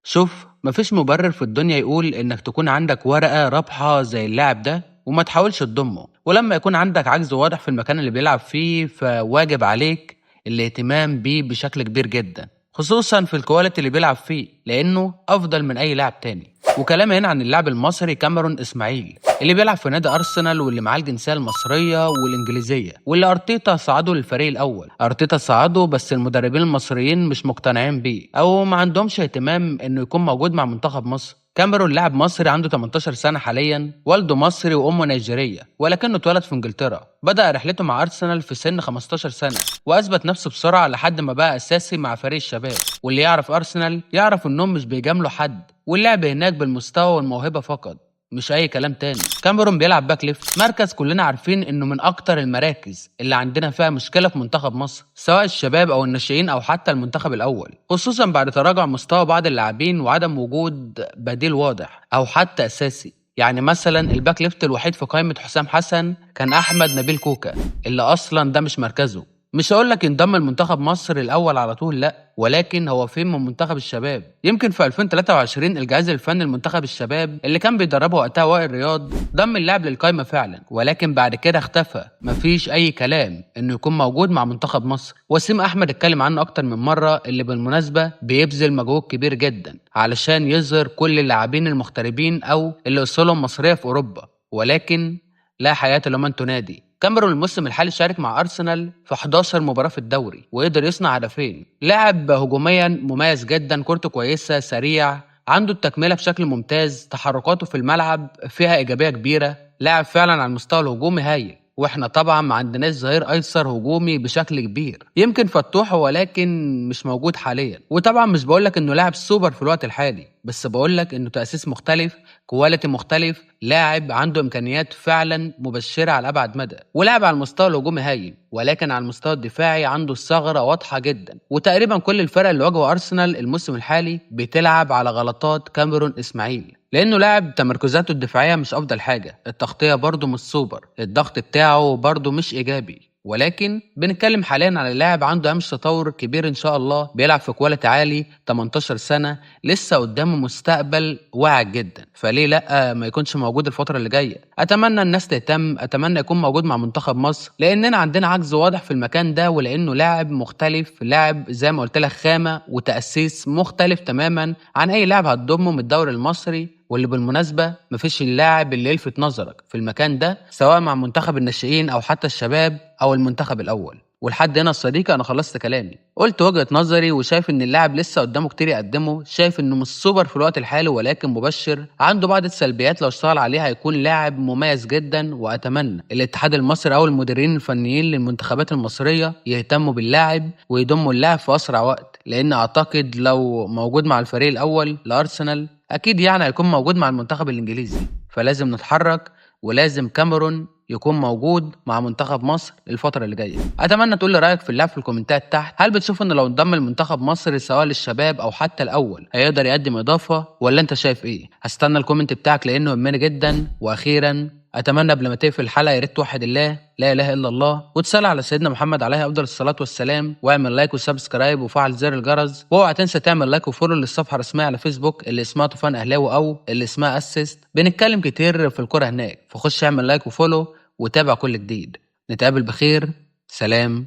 شوف، مفيش مبرر في الدنيا يقول انك تكون عندك ورقة رابحة زي اللاعب ده وما تحاولش تضمه، ولما يكون عندك عجز واضح في المكان اللي بيلعب فيه فواجب عليك الاهتمام بيه بشكل كبير جدا، خصوصا في ال quality اللي بيلعب فيه لانه افضل من اي لاعب تاني. وكلام هنا عن اللاعب المصري كاميرون اسماعيل اللي بيلعب في نادي ارسنال واللي معاه الجنسية المصرية والانجليزية، واللي ارتيتا صعده للفريق الاول. ارتيتا صعده بس المدربين المصريين مش مقتنعين بيه او ما عندهمش اهتمام انه يكون موجود مع منتخب مصر. كاميرون لاعب مصري عنده 18 سنة حاليا، والده مصري وأمه نيجيرية، ولكنه اتولد في إنجلترا. بدأ رحلته مع أرسنال في سن 15 سنة وأثبت نفسه بسرعة لحد ما بقى أساسي مع فريق الشباب. واللي يعرف أرسنال يعرف إنهم مش بيجاملوا حد، واللعب هناك بالمستوى والموهبة فقط، مش اي كلام تاني. كاميرون بيلعب back left، مركز كلنا عارفين انه من اكتر المراكز اللي عندنا فيها مشكلة في منتخب مصر، سواء الشباب او الناشئين او حتى المنتخب الاول، خصوصا بعد تراجع مستوى بعض اللاعبين وعدم وجود بديل واضح او حتى اساسي. يعني مثلا ال back left الوحيد في قائمة حسام حسن كان احمد نبيل كوكا، اللي اصلا ده مش مركزه. مش هقول لك انضم لمنتخب مصر الاول على طول، لا، ولكن هو فين من منتخب الشباب؟ يمكن في 2023 الجهاز الفني لمنتخب الشباب اللي كان بيدربه وقتها وائل رياض ضم اللاعب للقائمه فعلا، ولكن بعد كده اختفى، مفيش اي كلام انه يكون موجود مع منتخب مصر. وسيم احمد اتكلم عنه اكتر من مرة، اللي بالمناسبة بيبذل مجهود كبير جدا علشان يظهر كل اللاعبين المغتربين او اللي اصولهم مصرية في اوروبا، ولكن لا حياة لمن تنادي. كاميرون الموسم الحالي شارك مع أرسنال في 11 مباراة في الدوري وقدر يصنع هدفين. لاعب هجوميا مميز جدا، كورته كويسة، سريع، عنده التكملة بشكل ممتاز، تحركاته في الملعب فيها إيجابية كبيرة، لاعب فعلا على المستوى الهجومي هايل. واحنا طبعا ما عندناش ظهير ايسر هجومي بشكل كبير، يمكن فتوح ولكن مش موجود حاليا. وطبعا مش بقولك انه لاعب سوبر في الوقت الحالي، بس بقولك انه تأسيس مختلف، quality مختلف، لاعب عنده امكانيات فعلا مبشرة على ابعد مدى، ولاعب على المستوى الهجومي هايل، ولكن على المستوى الدفاعي عنده ثغره واضحة جدا. وتقريبا كل الفرق اللي واجهوا ارسنال الموسم الحالي بتلعب على غلطات كاميرون اسماعيل، لانه لاعب تمركزاته الدفاعية مش افضل حاجة، التغطية برده مش سوبر، الضغط بتاعه برده مش ايجابي. ولكن بنتكلم حاليا على لاعب عنده هامش تطور كبير ان شاء الله، بيلعب في quality عالي، 18 سنة، لسه قدامه مستقبل واعد جدا، فليه لا ما يكونش موجود الفترة اللي جاية؟ اتمنى الناس تهتم، اتمنى يكون موجود مع منتخب مصر، لاننا عندنا عجز واضح في المكان ده، ولانه لاعب مختلف، لاعب زي ما قلت لك خامة وتاسيس مختلف تماما عن اي لاعب هتضمه من الدوري المصري، واللي بالمناسبة مفيش اللاعب اللي يلفت نظرك في المكان ده سواء مع منتخب الناشئين أو حتى الشباب أو المنتخب الأول. ولحد هنا الصديقة أنا خلصت كلامي، قلت وجهة نظري، وشايف إن اللاعب لسه قدامه كتير يقدمه، شايف إنه مش سوبر في الوقت الحالي ولكن مبشر، عنده بعض السلبيات لو اشتغل عليها هيكون لاعب مميز جدا. وأتمنى الاتحاد المصري أو المديرين الفنيين للمنتخبات المصرية يهتموا باللاعب ويضموا اللاعب في أسرع وقت، لأن أعتقد لو موجود مع الفريق الأول لأرسنال أكيد يعني هيكون موجود مع المنتخب الإنجليزي، فلازم نتحرك ولازم كاميرون يكون موجود مع منتخب مصر الفترة اللي جاية. أتمنى تقول لي رأيك في اللاعب في الكومنتات تحت، هل بتشوف إن لو انضم لمنتخب مصر سواء للشباب أو حتى الأول هيقدر يقدم إضافة، ولا أنت شايف إيه؟ هستنى ال comment بتاعك لأنه يهمني جدا. وأخيرا أتمنى قبل ما تقفل الحلقة يا ريت توحد الله، لا إله إلا الله، وتصلي على سيدنا محمد عليه أفضل الصلاة والسلام، واعمل like و subscribe وفعل زر الجرس، واوعى تنسى تعمل like و follow للصفحة الرسمية على فيسبوك اللي اسمها طوفان أهلاوي أو اللي اسمها Assist، بنتكلم كتير في الكورة هناك، فخش اعمل like و follow وتابع كل جديد. نتقابل بخير، سلام.